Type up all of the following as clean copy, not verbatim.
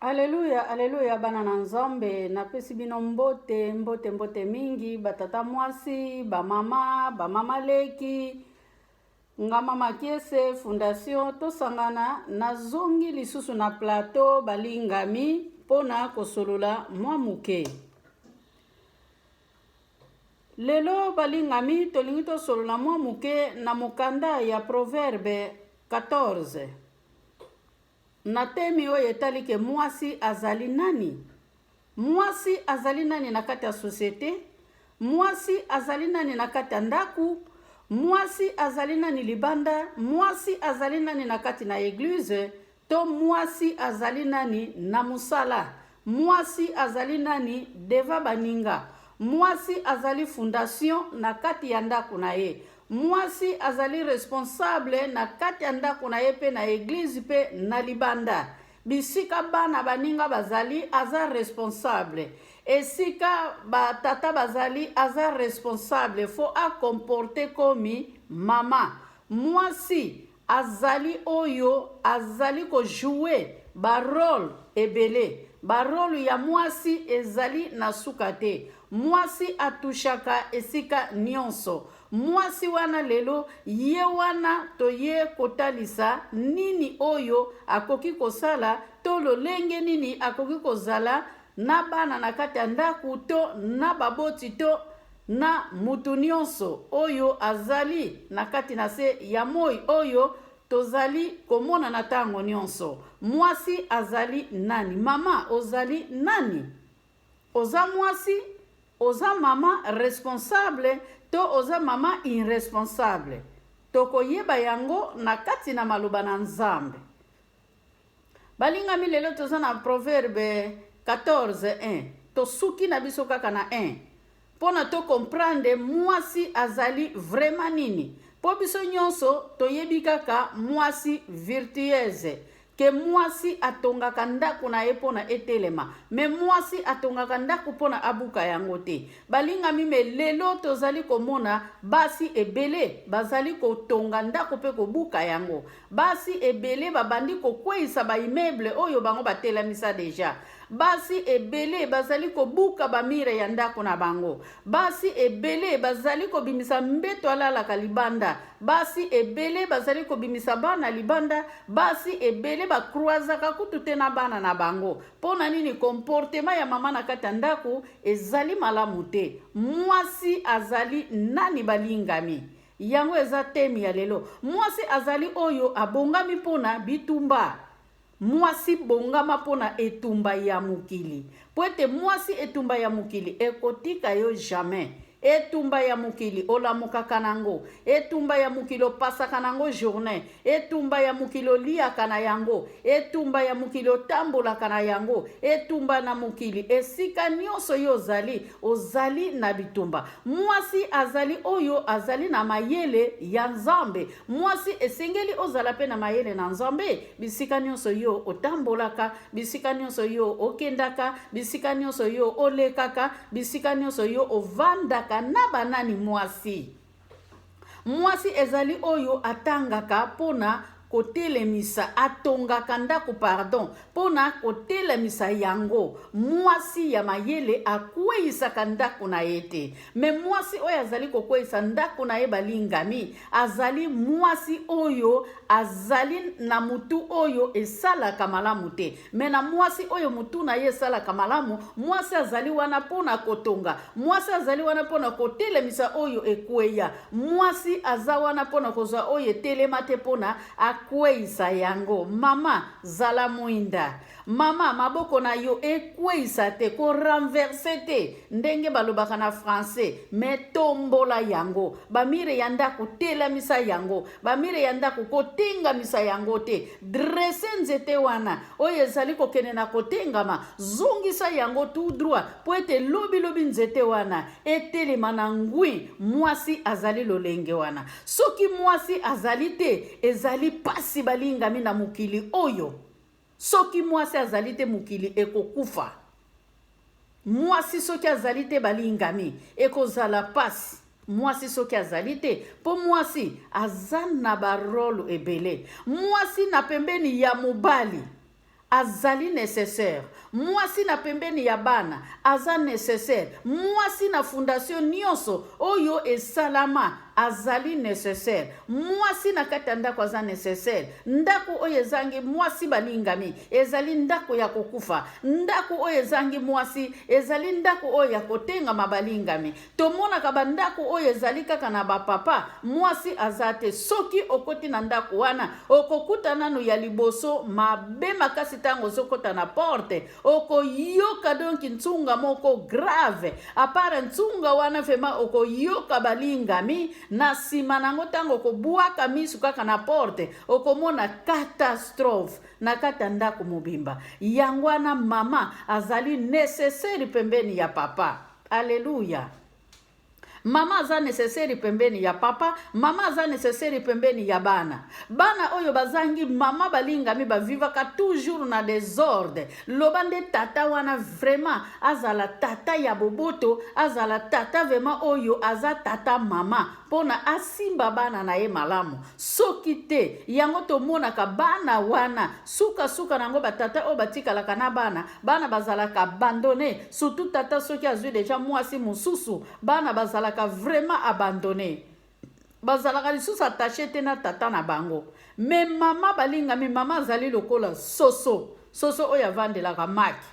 Aleluya, aleluya bana na Nzambe, napesi bino mbote, mbote, mbote mingi, batata mwasi, bamama, bamama leki, nga mama Kiese, Fondation Tosangana, nazongi lisusu na plateau balingami mpona kosolola mwa moke. Lelo balingami, tolingi tosolola mwa moke na mokanda ya Proverbe 14. Na temi oyo etali ke mwasi azali nani? Mwasi azali nani na kati ya societe? Mwasi azali nani na kati ya ndaku? Mwasi azali nani libanda? Mwasi azali nani na kati na eglise? To mwasi azali nani na musala? Mwasi azali nani devant baninga? Mwasi azali fundation na kati ya ndaku na ye. Mwasi azali responsable na kati ya ndako na ye mpe na eglise mpe na libanda. Bisika bana baninga bazali aza responsable. Esika ba tata bazali aza responsable faut a comporter komi mama. Mwasi Azali oyo azali ko jouer ba roles ebele. Ba roles ya mwasi ezali na suka te. Mwasi a touchaka esika nionso. Mwasi wana lelo ye wana toye kotalisa nini oyo akoki kosala to lolenge nini akoki kozala na bana na kati ya ndaku to na baboti to na mutu nionso oyo azali na kati na se ya moi oyo tozali komonana tango nionso. Mwasi azali nani? Mama ozali nani? Oza mwasi? Oza mama responsable to oza mama irresponsable? Tokoyeba yango na kati na maloba na Nzambe. Balingami lelo toza na proverbe 14 1 tosuki na biso kaka na 1 pona to comprendre mwasi azali vraiment nini po biso nyonso toyebi kaka mwasi virtueuse ke mwasi atongaka ndako na ye pona etelema me mwasi atongaka ndako pona abuka yango te balingami me lelo tozali komona basi ebele bazali kotonga ndako pe kobuka yango Basi ebele babandi kokweyisa ba immeuble oyo bango batelamisa dejà. Basi ebele bazali kobuka ba mire ya ndako na bango. Basi ebele bazali kobimisa mbeto alalaka libanda. Basi ebele bazali kobimisa bana libanda. Basi ebele ba croisaka kutu te na bana na bango. Pona nini comportement ya mama na kati ya ndako ezali malamu te? Mwasi azali nani balingami? Yango eza thème ya lelo. Mwasi azali oyo abongami mpo na bitumba. Mwasi bongama mpo na etumba ya mokili. Mpo ete mwasi etumba ya mokili ekotika yo jamais. Etumba ya mokili olamukaka nango. Etumba ya mokili opasaka nango journee. Etumba ya mokili oliaka na yango. Etumba ya mokili otambolaka na yango. Etumba na mokili esika nionso yo ozali, ozali na bitumba. Mwasi azali oyo azali na mayele ya Nzambe. Mwasi esengeli ozala pe na mayele na Nzambe bisika nionso yo otambolaka, bisika nionso yo okendaka, bisika nionso yo olekaka, bisika nionso yo ovandaka na banani mwasi. Mwasi ezali oyo atangaka mpo na kotelemisa, atongaka ndako pardon, mpo na kotelemisa yango. Mwasi ya mayele akweisaka ndako na ye te. Me mwasi oyo azali kokweisa ndako na ye balingami, azali mwasi oyo azali na mutu oyo esalaka malamu te. Me na mwasi oyo mutu na ye esalaka malamu, mwasi azali wana mpo na kotonga, mwasi azali wana mpo na kotelemisa oyo ekweya, mwasi aza wana mpo na kozwa oyo etelema te mpo na akweisa yango. Mama, zala mwinda. Mama, maboko na yo ekweisa te, ko renverser te, ndenge balobaka na français, mais tombola yango. Ba mire ya ndako, telemisa yango. Ba mire ya ndako, kotengamisa yango te. Dresser nzete wana oyo ezali kokende na kotengama, zongisa yango tout droit mpo ete lobi lobi nzete wana etelema na ngwi. Mwasi azali lolenge wana. Soki mwasi azali te, ezali pasi balingami na mokili oyo. Soki mwasi azali te mokili ekokufa. Mwasi soki azali te balingami ekozala pasi. Mwasi soki azali te po mwasi aza na ba role ebele. Mwasi na pembeni ya mobali. Azali necessaire. Mwasi na pembeni ya bana aza necessaire. Mwasi na fondation nyonso oyo esalama azali necessaire. Mwasi na kati ya ndako aza necessaire. Ndako oyo ezangi mwasi, balingami, ezali ndako ya kokufa. Ndako oyo ezangi mwasi ezali ndako oyo ya kotengama, balingami. Tomonaka bandako oyo ezali kaka na bapapa, mwasi aza te. Soki okoti na ndako wana, okokuta nanu ya liboso mabe makasi. Ntango ozokota na porte, okoyoka donc ntunga moko grave. À part ntunga wana, vraiment okoyoka, balingami, na nsima nango, ntango okobwaka misu kaka na porte, okomona catastrophe na kati ya ndako mobimba. Yango wana mama azali nécessaire pembeni ya papa. Alleluya! Mama aza nécessaire pembeni ya papa, mama aza nécessaire pembeni ya bana. Bana oyo bazangi mama, balingami, bavivaka toujours na désordre. Loba nde tata wana vraiment azala tata ya boboto, azala tata vraiment oyo aza tata mama, mpona asimba bana na ye malamu. Soki te, yango tomonaka bana wana sukasuka nango, batata oyo batikalaka na bana, bana bazalaka abandonnés. Surtout tata soki azwi déjà mwasi mosusu, bana bazalaka vraiment abandonnés, bazalaka lisusu attaché te na tata na bango. Mais mama, balingami, mama azali lokola soso, soso oyo avandelaka maki.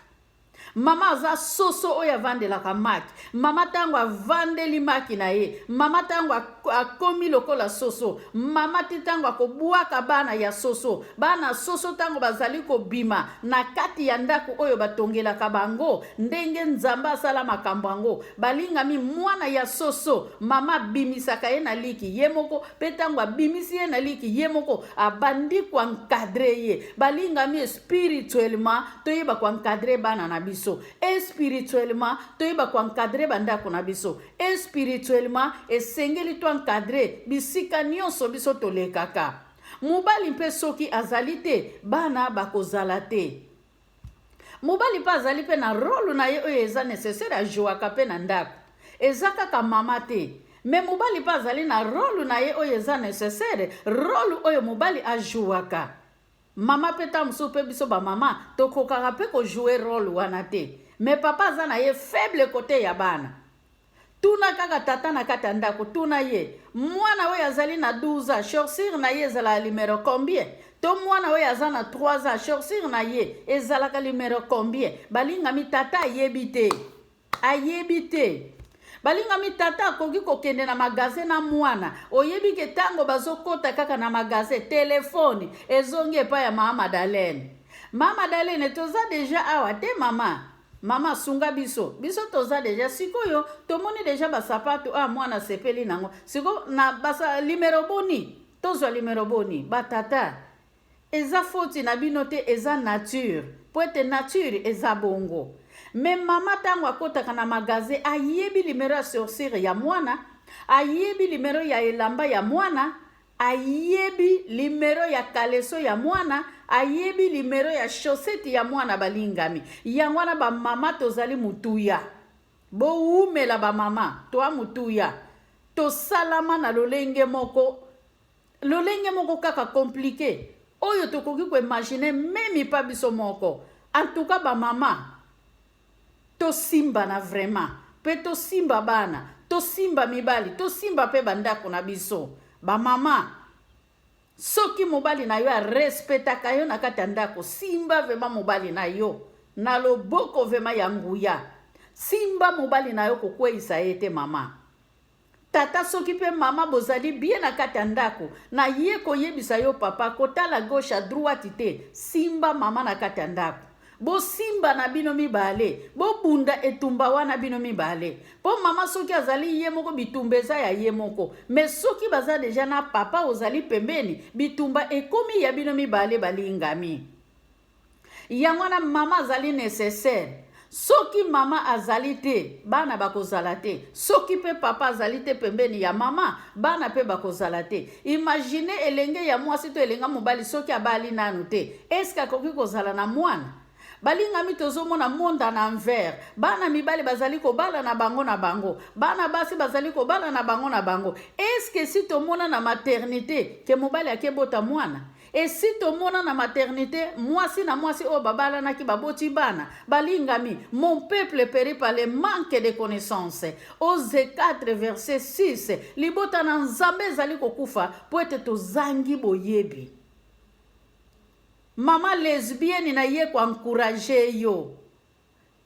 Mama aza soso oyo avandelaka maki. Mama ntango avandeli maki na ye, mama ntango akomi lokola soso, mama ti ntango akobwaka bana ya soso, bana soso ntango bazali kobima na kati ya ndako oyo batongelaka bango, ndenge Nzambe asala makambo yango, balingami, mwana ya soso, mama abimisaka ye na liki ye moko. Mpe ntango abimisi ye na liki ye moko, abandi koencadrer ye. Balingami, spirituellement toyeba koencadrer bana na biso, e spirituellement toyeba koencadrer bandako na biso, e spirituellement esengeli toencadrer bisika nyonso biso tolekaka. Mobali mpe soki azali te, bana bakozala te. Mobali mpe azali mpe na rôle na ye oyo eza nécessaire ajouaka mpe na ndako. Eza kaka mama te, mais mobali mpe azali na rôle na ye oyo eza nécessaire, rôle oyo mobali ajouaka. Mama mpe, ta mosusu mpe biso bamama tokokaka mpe kojouer rôle wana te, mais papa aza na ye faible côté ya bana. Tuna kaka tata na kati ya ndako, tuna ye: mwana oyo azali na 12 ans, chaussure na ye ezalaka numéro combien? To mwana oyo aza na 3 ans, chaussure na ye ezalaka numéro combien? Balingami, tata ayebi te, ayebi te. Balingami, tata akoki kokende na magasin na mwana, oyebi ke ntango bazokɔta kaka na magasin, telefone ezongi epai ya Mama Madalene. Mama Madalene, toza déjà awa te. Mama, mama, asunga biso, biso toza déjà. Sikoyo tomoni déjà basapato a mwana asepeli nango. Sikoyo na basa numéro boni tozwa? Numéro boni? Batata, eza foti na bino te, eza nature, po ete nature eza bongo. Mais mama ntango akɔtaka na magasin, ayebi numéro ya chaussure ya mwana, ayebi numéro ya elamba ya mwana, ayebi numéro ya caleçon ya mwana, ayebi numéro ya chaussette ya mwana. Balingami, yango wana bamama tozali motuya. Bowumela bamama, toa motuya. Tosalama na lolenge moko, lolenge moko kaka compliqué oyo tokoki koimaginer même mpa biso moko. En tout cas bamama, tosimbana vraiment, mpe tosimba bana, tosimba mibali, tosimba mpe bandako na biso. Bamama, soki mobali na yo arespectaka yo na kati ya ndako, simba vraiment mobali na yo na loboko vraiment ya nguya. Simba mobali na yo, kokweyisa ye te, mama. Tata, soki mpe mama bozali bien na kati ya ndako na ye, koyebisa yo papa, kotala gauche à droite te, simba mama na kati ya ndako. Bosimba na bino mibale, bobunda etumba wana bino mibale. Mpo mama soki azali ye moko, bitumba eza ya ye moko, mais soki baza déjà na papa ozali pembeni, bitumba ekomi ya bino mibale. Balingami, yango wana mama azali nécessaire. Soki mama azali te, bana bakozala te. Soki mpe papa azali te pembeni ya mama, bana mpe bakozala te. Imagine elenge ya mwasi to elenge mobali soki abali nanu te, eske akoki kozala na mwana? Balingami, tozomona monde en envers. Bana mibali bazali kobala na bango na bango, bana basi bazali kobala na bango na bango. Eske si tomona na maternité ke mobali akebota mwana? Esi tomona na maternite mwasi na mwasi oyo babalanaki baboti bana. Balingami, mon peuple perit par le manque de connaissance. Ose 4 verset 6. Libota na Nzambe ezali kokufa mpo ete tozangi boyebi. Mama lesbienne na ye ko encourager yo.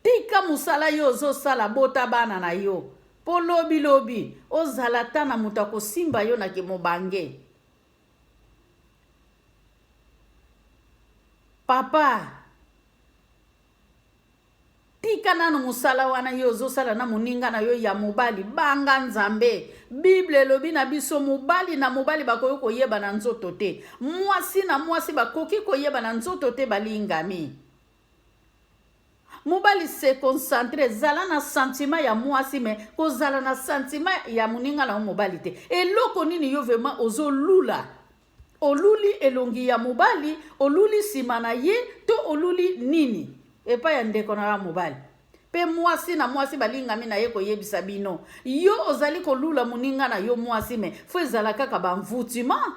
Tika mosala yo ozosala bota bana na yo po lobi lobi ozala ata na moto akosimba yo na kimobange. Papa tika nanu mosala wana yo ozosala na moninga na yo ya mobali banga nzambe bible elobi na biso mobali na mobali bakoki koyeba na nzoto te mwasi na mwasi bakoki koyeba na nzoto te balingami Mobali se concentre zala na sentiment ya mwasi me kozala na sentiment ya moninga na yo mobali te. Eloko nini yo vraiment ozolula? Oluli elongi ya mobali, oluli nsima na ye to oluli nini epai ya ndeko na yo ya mobali? Mpe mwasi na mwasi balingami na ye koyebisa bino, yo ozali kolula moninga na yo mwasi me fo ezala kaka ba envoûtement.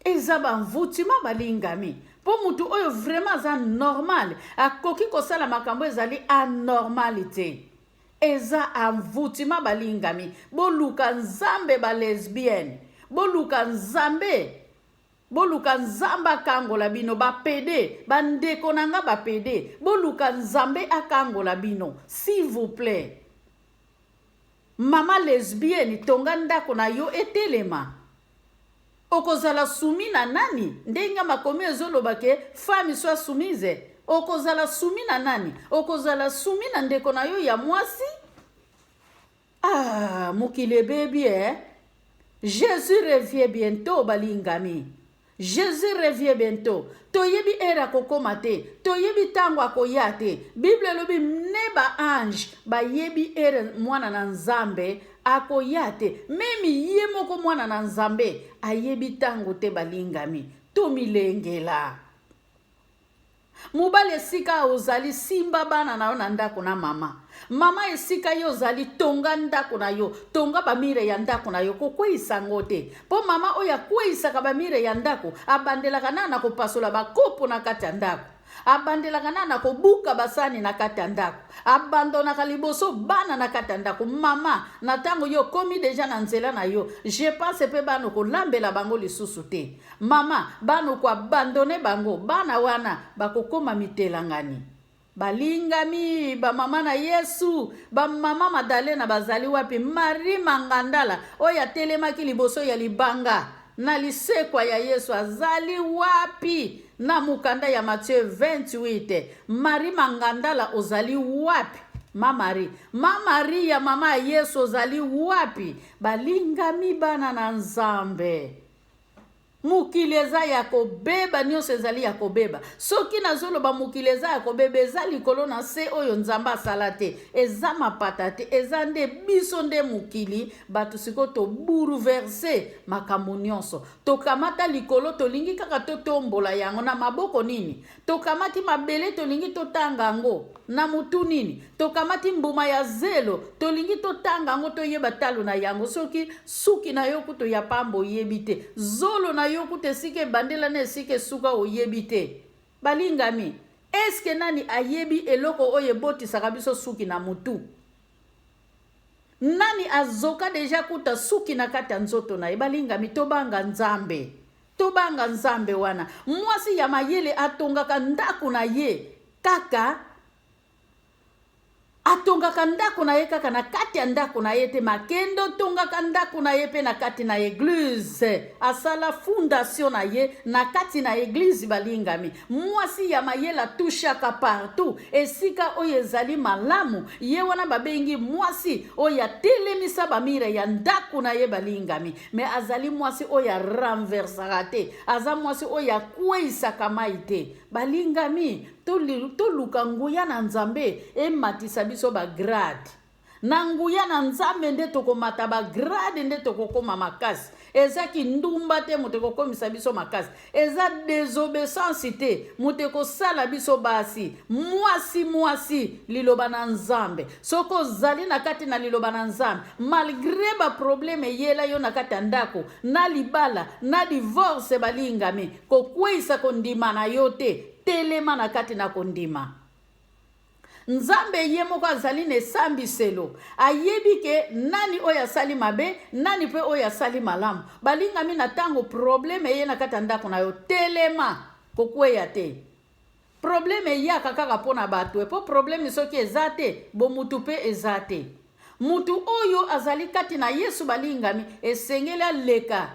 Eza ba envoûtement balingami mpo mutu oyo vraiment aza normal akoki kosala makambo ezali anormal te. Eza envoûtement balingami. Boluka Nzambe ba lesbienne, boluka Nzambe, boluka Nzambe akangola bino ba pede, ba ndeko na nga ba pede, boluka Nzambe akangola bino s'il vous plaît. Mama lesbienne tonga ndako na yo etelema. Okozala soumis na nani? Ndenge makomi ezoloba ke femme soit soumise. Okozala soumis na nani? Okozala soumis na ndeko na yo ya mwasi? Ah, mokili ebebi eh. Jésus revient bientôt balingami. Jésus revient bientôt. Toyebi heure akokoma te, toyebi ntango akoya te. Bible elobi ne ba ange bayebi heure mwana na Nzambe akoya te. Meme ye moko mwana na Nzambe ayebi ntango te balingami. Tomilengela. Mobali esika ozali simba bana na yo na ndako na mama. Mama esika yo ozali tonga ndako na yo, tonga bamire ya ndako na yo, kokweyisa yango te. Mpo mama oyo akweyisaka bamire ya ndako abandelaka na na kopasola bakopo na kati ya ndako, abandelaka na na kobuka basani na kati ya ndako, abandonaka liboso bana na kati ya ndako. Mama, na ntango yo okomi deja na nzela na yo, je pense mpe bana okolambela bango lisusu te. Mama, bana oko abandonner bango, bana wana bakokoma mitelangani. Balingami ba mama na Yesu, ba mama Madalena bazali wapi? Marie Mangandala oyo atelemaki liboso ya libanga na lisekwa ya Yesu azali wapi? Na mokanda ya Matthieu 28, Marie Mangandala ozali wapi? Ma Marie, ma Maria mama ya Yesu ozali wapi? Balingami bana na Nzambe. Mokili eza ya kobeba, nyonso ezali ya kobeba. Soki nazoloba mokili eza ya kobeba, eza likolo na se oyo Nzambe asala te, eza mapata te, eza nde biso nde mokili. Bato sikoyo tobouleverse makambo nyonso, tokamata likolo tolingi kaka totombola yango na maboko nini, tokamati mabele tolingi totanga yango na mutu nini, tokamati mbuma ya zelo tolingi totanga yango toyeba talo na yango. Soki suki na yo kutu ya pamba oyebi te, zolo na yo kutu esika ebandela na esika esuka oyebi te. Balingami, eske nani ayebi eloko oyo ebotisaka biso suki na mutu? Nani azoka deja kuta suki na kati ya nzoto na ye? Balingami, tobanga Nzambe, tobanga Nzambe. Wana mwasi ya mayele atongaka ndako na ye kaka, atongaka ndako na ye kaka na kati ya ndako na ye te, makende otongaka ndako na ye mpe na kati na eglise, asala fondation na ye na kati na eglise. Balingami, mwasi ya mayele atushaka partout esika oyo ezali malamu. Ye wana babengi mwasi oyo atelemisa bamire ya ndako na ye. Balingami, me azali mwasi oyo arenversaka te, aza mwasi oyo akweyisaka mai te. Balingami, toluka nguya na Nzambe ematisa biso bagrade. Na nguya na Nzambe nde tokomata bagrade, nde tokokoma makasi. Eza kindumba te moto ekokomisa biso makasi. Eza desobeissance te moto ekosala biso basi. Mwasi mwasi liloba na Nzambe. Soki ozali na kati na liloba na Nzambe, malgre ba problème eyela yo na kati ya ndako, na libala, na divorce balingami, kokweisa kondima na yo te, telema na kati na kondima. Nzambe ye moko azali na esambiselo. Ayebi ke nani oyo asali mabe, nani mpe oyo asali malamu. Balingami, na ntango probleme eye na kati ya ndako na yo, telema, kokweya te. Probleme eyaka kaka mpo na bato, mpo probleme soki eza te, bomutu mpe eza te. Mutu oyo azali kati na Yesu, balingami, esengeli aleka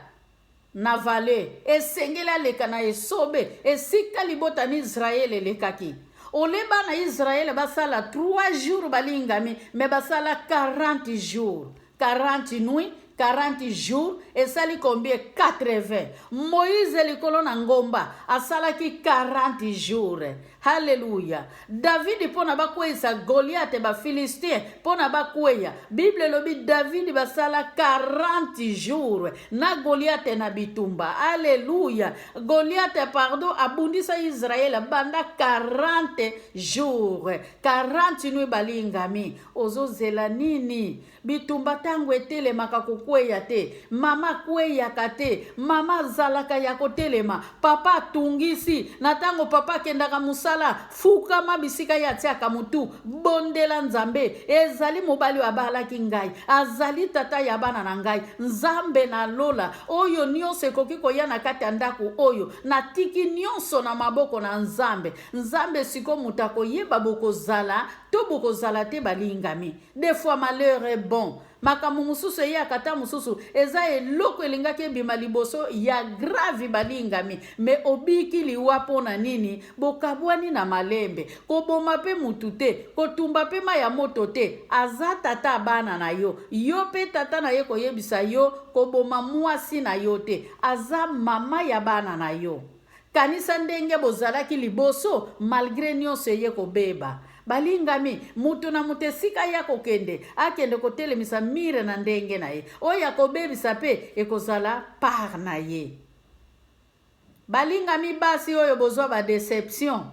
na vale, esengeli aleka na esobe, esika libota na Israele elekaki. Ole bana Israele basala 3 jours balingami, me basala 40 jours, 40 nuits, 40 jours, esali combien? 80. Moïse likolo na ngomba asalaki 40 jours. Haleluya! Davidi mpo na bakweyisa Goliate, Bafilistin mpo na bakweya, Bible elobi Davidi basala 40 jours na Goliate na bitumba. Haleluya! Goliate, pardon, abundisa Israele banda 40 jours, 40 nuits. Balingami, ozozela nini? Bitumba tango etelemaka kokweya te. Mama akweyaka te. Mama azalaka ya kotelema. Papa atungisi. Na tango papa akendaka mosala, fukama bisika ye atiaka motu. Bondela Nzambe. Ezali mobali oyo abalaki ngai. Azali tata ya bana na ngai. Nzambe na lola, oyo nionso ekoki koya na kati ya ndako oyo, natiki nionso na maboko na Nzambe. Nzambe sikoyo moto akoyeba bokozala to bokozala te balingami. Des fois malheur est bon. Makambo mosusu eyaka ata mosusu eza eloko elingaki ebima liboso ya grave balingami me obiki liwa mpo na nini? Bokabwani na malembe. Koboma mpe mutu te, kotumba mpe mai ya moto te. Aza tata ya bana na yo, yo mpe tata na ye koyebisa yo koboma mwasi na yo te. Aza mama ya bana na yo. Kanisa ndenge bozalaki liboso malgre nionso eye kobeba. Balingami, moto na moto esika ye akokende, akende kotelemisa mire na ndenge na ye. Oyo akobebisa pe ekozala part na ye. Balingami basi oyo bozwa ba deception,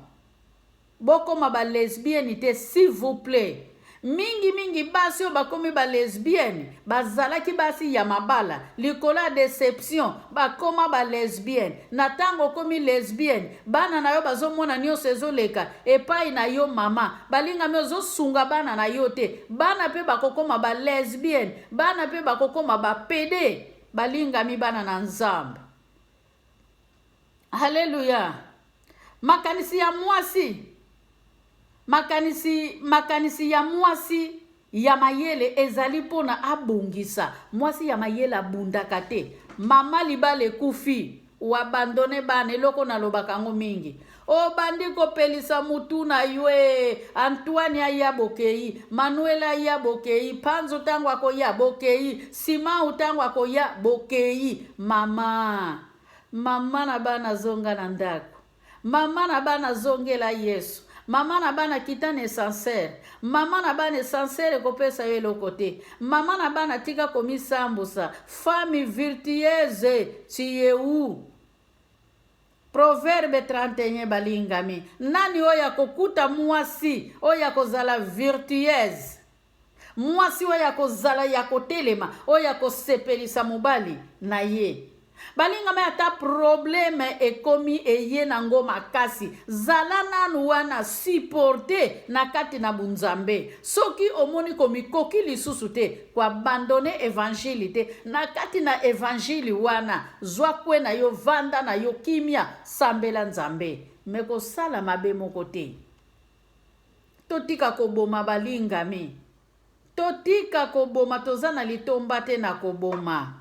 Bokoma ba lesbiennes te s'il vous plait. Mingi mingi basi oyo bakomi ba lesbiennes bazalaki basi ya mabala likolo ya deception bakoma ba lesbiennes. Na tango okomi lesbienne bana na yo bazomona nionso ezoleka epayi na yo mama balingami ozosunga bana na yo te bana pe bakokoma ba lesbiennes bana pe bakokoma ba pede balingami bana na Nzambe. Haleluya! Makanisi ya mwasi, makanisi, makanisi ya mwasi ya mayele ezali mpo na abongisa. Mwasi ya mayele abundaka te. Mama libala ekufi, oabandone bana, eloko nalobaka yango mingi. Obandi kopelisa mutu na yo ee, Antoine aya bokei, Manuel aya bokei, Panzu tango akoya bokei, Simao tango akoya bokei. Mama, mama na bana zonga na ndako. Mama na bana zongela Yesu. Mama na bana kita na essencer. Mama na bana essencer ekopesa yo eloko te. Mama na bana tika komisambusa. Femme virtueuse, tu es où? Proverbe 31 Balingami, nani oyo akokuta mwasi oyo akozala virtueuse, mwasi oyo akozala ya kotelema, oyo akosepelisa mobali na ye? Balingami, ata probleme ekomi eye nango makasi, zala nanu wana, supporte na kati na bunzambe. Soki omoni komikoki lisusu te, ko abandonner evangile te, na kati na evangile wana zwa kwe na yo, vanda na yo kimia, sambela Nzambe, mais kosala mabe moko te. Totika koboma balingami, totika koboma, toza na litomba te na koboma.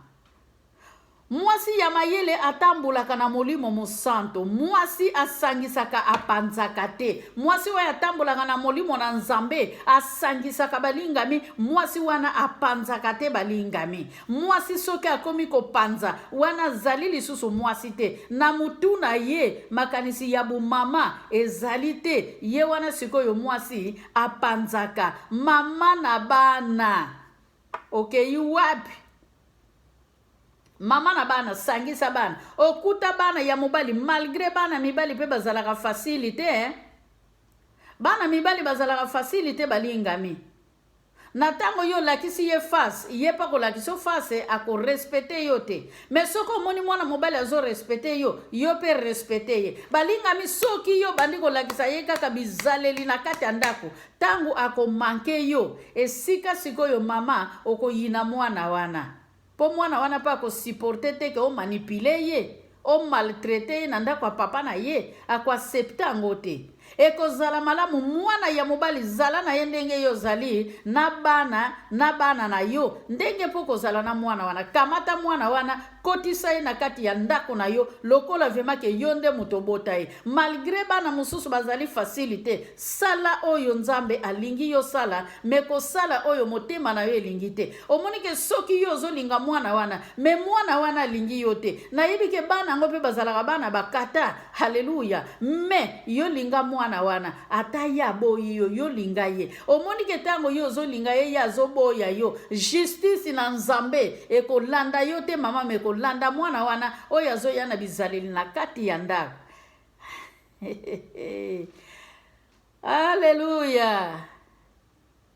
Mwasi ya mayele atambolaka na Molimo Mosanto. Mwasi asangisaka, apanzaka te. Mwasi oyo atambolaka na Molimo na Nzambe asangisaka balingami. Mwasi wana apanzaka te balingami. Mwasi soki akomi kopanza, wana azali lisusu mwasi te. Na mutu na ye, makanisi ya bomama ezali te. Ye wana sikoyo mwasi apanzaka. Mama na bana, okeyi wapi? Mama na bana, sangisa bana. Okuta bana ya mobali, malgre bana mibali mpe bazalaka facile te, eh? Bana mibali bazalaka facile te, balingami. Na ntango yo olakisi ye face, ye mpe akolakisa yo face, akorespecte yo te. Mais soki omoni mwana mobali azorespecte yo, yo mpe respecte ye. Balingami, soki yo bandi kolakisa ye kaka bizaleli na kati ya ndako, ntango akomanke yo esika sikoyo, mama, okoyina mwana wana, mpo mwana wana mpe akosupporte te ke omanipule ye, omaltraite ye na ndako ya papa na ye. Akoaccepte yango te. Ekozala malamu mwana ya mobali, zala na ye ndenge yo ozali na bana na bana na yo, ndenge mpo kozala na mwana wana. Kamata mwana wana, kotisa ye na kati ya ndako na yo lokola vraiment ke yo nde moto obota ye. Malgré bana mosusu bazali facile te, sala oyo Nzambe alingi yo sala, mais kosala oyo motema na yo elingi te. Omoni ke soki yo ozolinga mwana wana, mais mwana wana alingi yo te. Nayebi ke bana yango mpe bazalaka bana bakata, halleluya, mais yo linga mwana wana ata ye aboyi yo, yo linga ye. Omoni ke ntango yo ozolinga ye, ye azoboya yo, justice na Nzambe ekolanda yo te, mama, mais ekolanda mwana wana oyo azoya na bizaleli na kati ya ndako. Alleluya,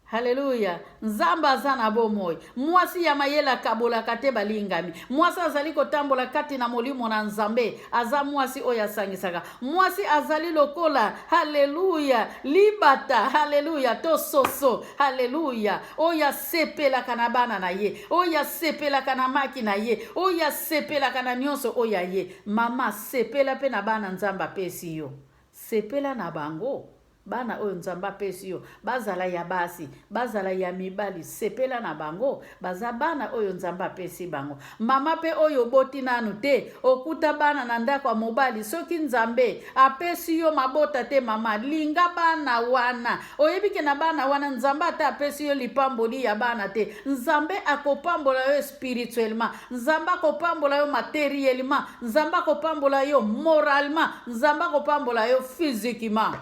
haleluya! Nzambe aza na bomoi. Mwasi ya mayele akabolaka te, balingami. Mwasi azali kotambola kati na molimo na Nzambe aza mwasi oyo asangisaka. Mwasi azali lokola, haleluya, libata, haleluya, to soso, haleluya, oyo asepelaka na bana na ye, oyo asepelaka na maki na ye, oyo asepelaka na nyonso oyo aye. Mama, sepela mpe na bana Nzambe apesi yo. Sepela na bango. Bana oyo Nzambe apesi yo, bazala ya basi, bazala ya mibali, sepela na bango. Baza bana oyo Nzambe apesi bango. Mama mpe oyo oboti nanu te, okuta bana na ndako ya mobali, soki Nzambe apesi yo mabota te, mama, linga bana wana. Oyebi ke na bana wana, Nzambe ata apesi yo lipamboli ya bana te, Nzambe akopambola yo spirituellement, Nzambe akopambola yo materiellement, Nzambe akopambola yo moralement, Nzambe akopambola yo physiquement.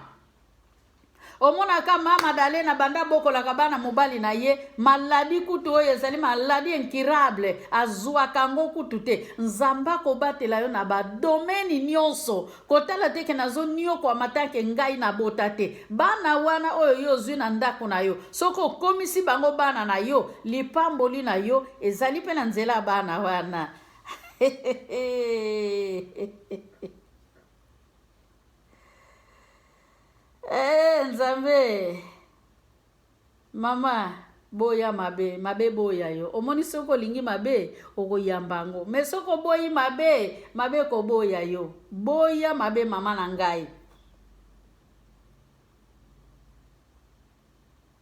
Omonaka mama Dalena, banda abokolaka bana mobali na ye, maladi kutu oyo ezali maladi incurable azwaka yango kutu te. Nzambe akobatela yo na badomeni nyonso. Kotala te ke nazoniokwama tanke ngai nabota te. Bana wana oyo yo ozwi na ndako na yo, soki okomisi bango bana na yo, lipamboli na yo ezali mpe na nzela ya bana wana. Eh, Nzambe! Mama, boya mabe, mabe boya yo. Omoni, soki olingi mabe, okoyamba yango, mais soki oboyi mabe, mabe ekoboya yo. Boya mabe, mama na ngai,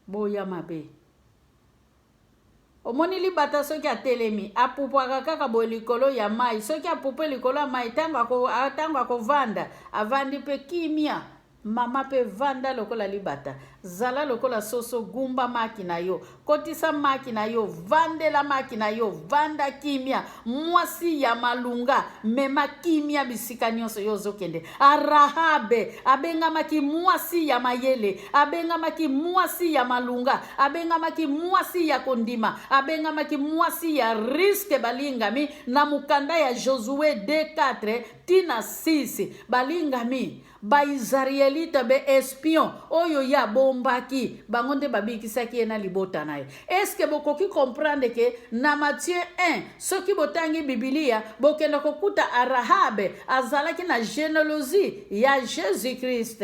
boya mabe. Omoni libata, soki atelemi, apupwaka kaka boye likolo ya mai. Soki apupwe likolo ya mai, ntango akovanda, avandi mpe kimia. Mama mpe vanda lokola libata, zala lokola soso, gumba maki na yo, kotisa maki na yo, vandela maki na yo, vanda kimia. Mwasi ya malunga, mema kimia bisika nyonso yo ozokende. Arahabe abengamaki mwasi ya mayele, abengamaki mwasi ya malunga, abengamaki mwasi ya kondima, abengamaki mwasi ya risque, balingami, na mokanda ya Josue 2 4 tina 6. Balingami, Baisraelite, baespion oyo ye abombaki, bango nde babikisaki ye na libota na ye. Eske bokoki comprendre ke na Matthieu 1, soki botangi Bibilia, bokenda kokuta Arahabe azalaki na généalogie ya Jésus Christ?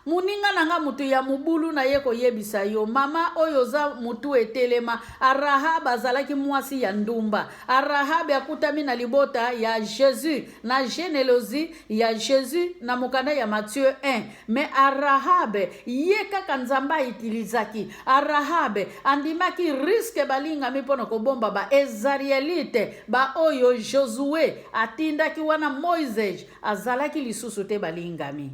Moninga na nga, moto ya mobulu, na ye koyebisa yo, mama oyo oza motu etelema, Arahab azalaki mwasi ya ndumba. Arahabe akutami na libota ya Jésus, na généalogie ya Jésus, na mokanda ya Matthieu 1. Mais Arahabe, ye kaka Nzambe autilisaki. Arahabe andimaki risque, balingami, mpona kobomba Baisraelite baoyo Josue atindaki wana Moïse azalaki lisusu te, balingami.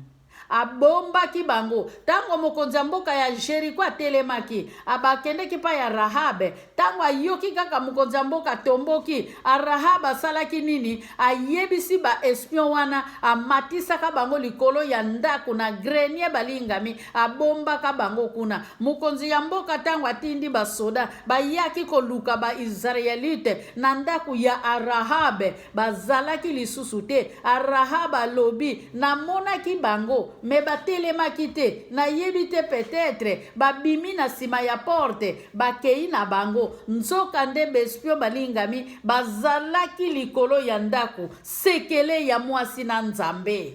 Abombaki bango. Ntango mokonzi ya mboka ya Jeriko atelemaki, abakendeki mpa ya Rahabe. Ntango ayoki kaka mokonzi ya mboka atomboki, Rahabe asalaki nini? Ayebisi ba espion wana, amatisaka bango likolo ya ndako na grenier balingami, abombaka bango kuna. Mokonzi ya mboka ntango atindi basoda, bayaki koluka ba Israelite na ndako ya Rahabe. Bazalaki lisusu te. Rahab alobi, Namonaki bango, mais batelemaki te. Nayebi te, peut-etre babimi na sima ya porte, bakei na bango. Nzokande b'espions balingami bazalaki likolo ya ndako, sekele ya mwasi na Nzambe.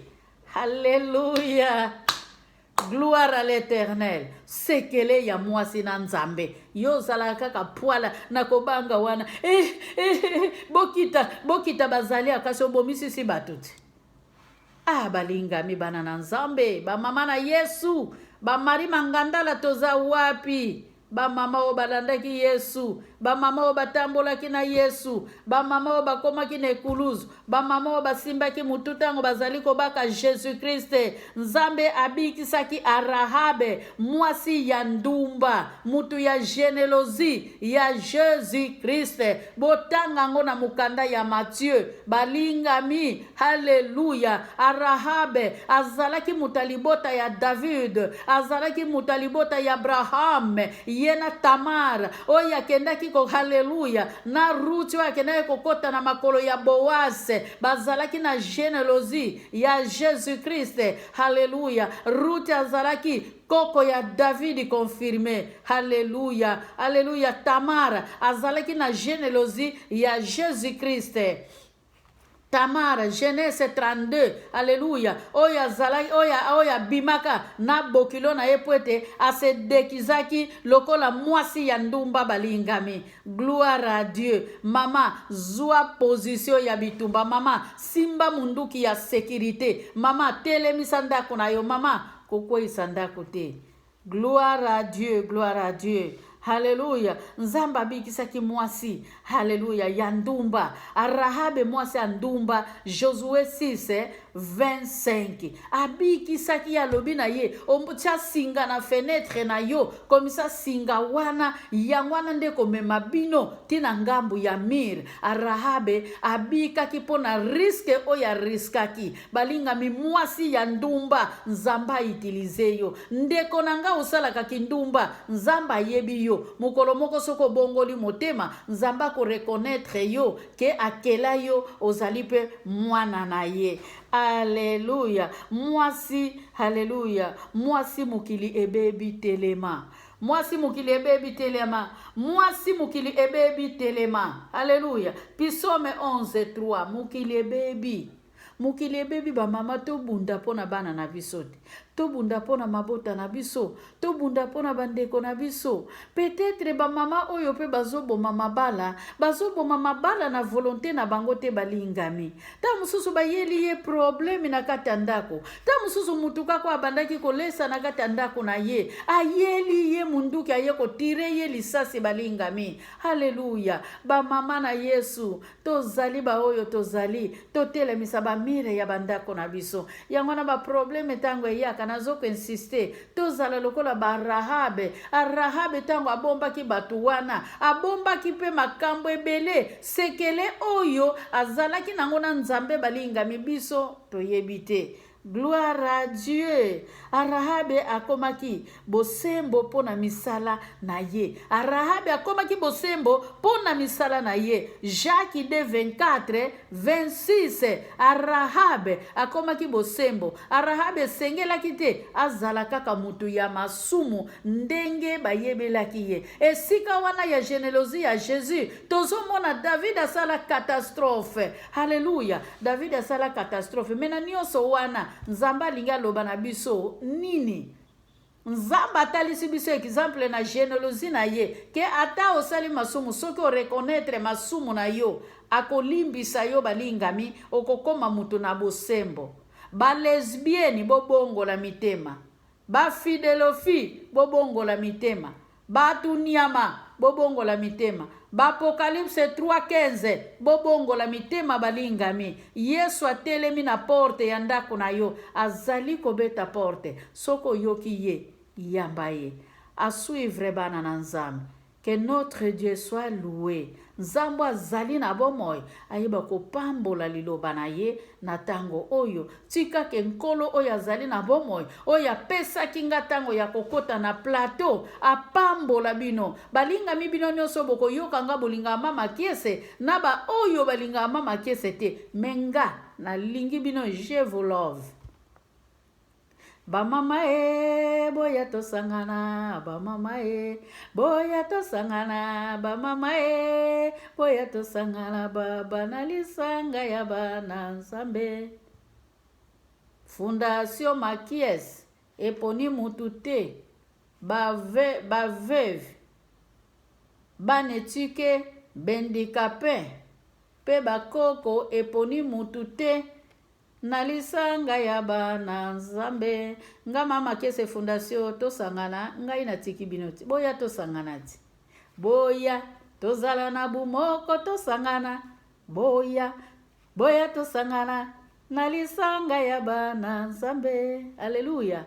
Alleluia! Gloire à l'Eternel. Sekele ya mwasi na Nzambe. Yo ozalaka kaka pwala na kobanga wana. Eh, eh, eh, bokita, bokita bazali kasi obomisisi bato te. Ah, balingami bana na Nzambe, ba mama na Yesu, ba Marie Mangandala toza wapi? Bamama oyo balandaki Yesu, bamama oyo batambolaki na Yesu, bamama oyo bakomaki na ekuluzu, bamama oyo basimbaki motu ntango bazali kobaka Jesus Christ. Nzambe abikisaki Arahabe, mwasi ya ndumba, motu ya genealogie ya Jesus Christ. Botanga yango na mokanda ya Matthieu. Balingami, Haleluya! Rahabe azalaki moto ya libota ya David, azalaki moto ya libota ya Abraham, ye na Tamar oyo akendaki ko haleluya, na Ruth oyo akendaki kokota na makolo ya Boaz, bazalaki na genealogie ya Jesus Christ. Haleluya! Ruth azalaki koko ya David confirme. Haleluya, haleluya! Tamar azalaki na genealogie ya Jesus Christ. Tamar, Genese 32, alleluia, oyo azalaki, oyo, oyo abimaka na bokilo na ye mpo ete asedekizaki lokola mwasi ya ndumba. Balingami, gloire à Dieu. Mama, zwa position ya bitumba. Mama, simba munduki ya securite. Mama, telemisa ndako na yo. Mama, kokweyisa ndako te. Gloire à Dieu, gloire à Dieu. Haleluya! Nzambe abikisaki mwasi, haleluya, ya ndumba. Rahabe mwasi ya ndumba, Josue 6 25. Abikisaki ye, alobi na ye, otia singa na fenetre na yo, komisa singa wana, yango wana nde komema bino ti na ngambu ya mire. Rahabe abikaki mpo na riske oyo ariskaki. Balingami, mwasi ya ndumba, Nzambe a utiliser yo. Ndeko na nga osalaka kindumba, Nzambe ayebi yo. Mokolo moko soki obongoli motema, Nzambe ako reconnaitre yo ke akela yo, ozali pe mwana na ye. Alleluia. Mwasi, alleluia. Mwasi mokili ebebi telema. Mwasi mokili ebebi telema. Mwasi mokili ebebi telema. Alleluia. Psaume 11:3 mokili ebebi. Mokili ebebi ba mama tobunda mpo na bana na biso te tobunda mpo na mabota na biso tobunda mpo na bandeko na biso peut-etre ba mama oyo mpe bazoboma mabala bazoboma mabala na volonte na bango te balingami ntango mosusu bayeli ye probleme na kati ya ndako ntango mosusu motu kaka abandaki kolesa na kati ya ndako na ye ayeli ye munduki aye kotire ye lisasi balingami haleluya bamama na Yesu Tozali baoyo tozali, totelemisa ba mire ya ba ndako na biso. Yango wana ba probleme tango eyaka, nazo ko insister, tozala lokola ba Rahabe. Rahabe tango abombaki bato wana, abombaki pe makambo ebele, sekele oyo azalaki nango na Nzambe balingami biso toyebi te. Gloire à Dieu! Rahabe akomaki bosembo mpo na misala na ye. Rahabe akomaki bosembo mpo na misala na ye. Jacques 2, 24, 26. Rahabe akomaki bosembo. Rahabe esengelaki te azala kaka moto ya masumu ndenge bayebelaki ye. Esika wana ya genealogie ya Jesus, tozomona David asala catastrophe. Haleluya! David asala catastrophe, mais na nionso wana Nzambe alingi aloba na biso nini? Nzambe atalisi biso exemple na genealogie na ye ke ata osali masumu soki o reconnaitre masumu na yo akolimbisa yo balingami okokoma mutu na bosembo. Ba lesbiennes bobongola mitema. Ba fidelofi bobongola mitema. Batu niama bobongola mitema. Baapokalipse 3:15 Bobongola mitema balingami. Yesu atelemi na porte ya ndako na yo, azali kobeta porte. Soki oyoki ye, yamba ye. A suivre bana na Nzambe. Que notre Dieu soit loue. Nzambe azali na bomoi, ayeba kopambola liloba na ye na tango oyo. Tika ke Nkolo oyo azali na bomoi, oyo apesaki nga tango ya kokota na plateau, apambola bino. Balingami bino nionso bokoyoka nga bolingaka mama Kiese na ba oyo balingaka mama Kiese te, mais nga nalingi bino je vous love. Ba mama e boya tosangana ba mama e boya tosangana ba mama e boya tosangana baba na lisanga ya bana Nzambe. Fondation Makies eponi mutu te ba ba veuve bana etike b'handicapes pe ba koko eponi mutu te Na lisanga ya bana Nzambe. Nga mama kiese fondation tosangana ngai natiki bino ti boya tosangana ti boya tozala na bumoko tosangana boya boya tosangana na lisanga ya bana Nzambe aleluya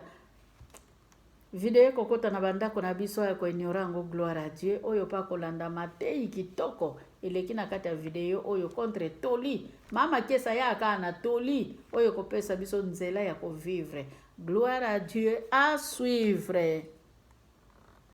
Video ekokota na bandako na biso ya koignore yango gloire à Dieu oyo pa kolanda mateyi kitoko eleki na kati ya video oyo contre toli mama kiesa ya kaka na toli oyo ekopesa biso nzela ya kovivre gloire à Dieu à suivre.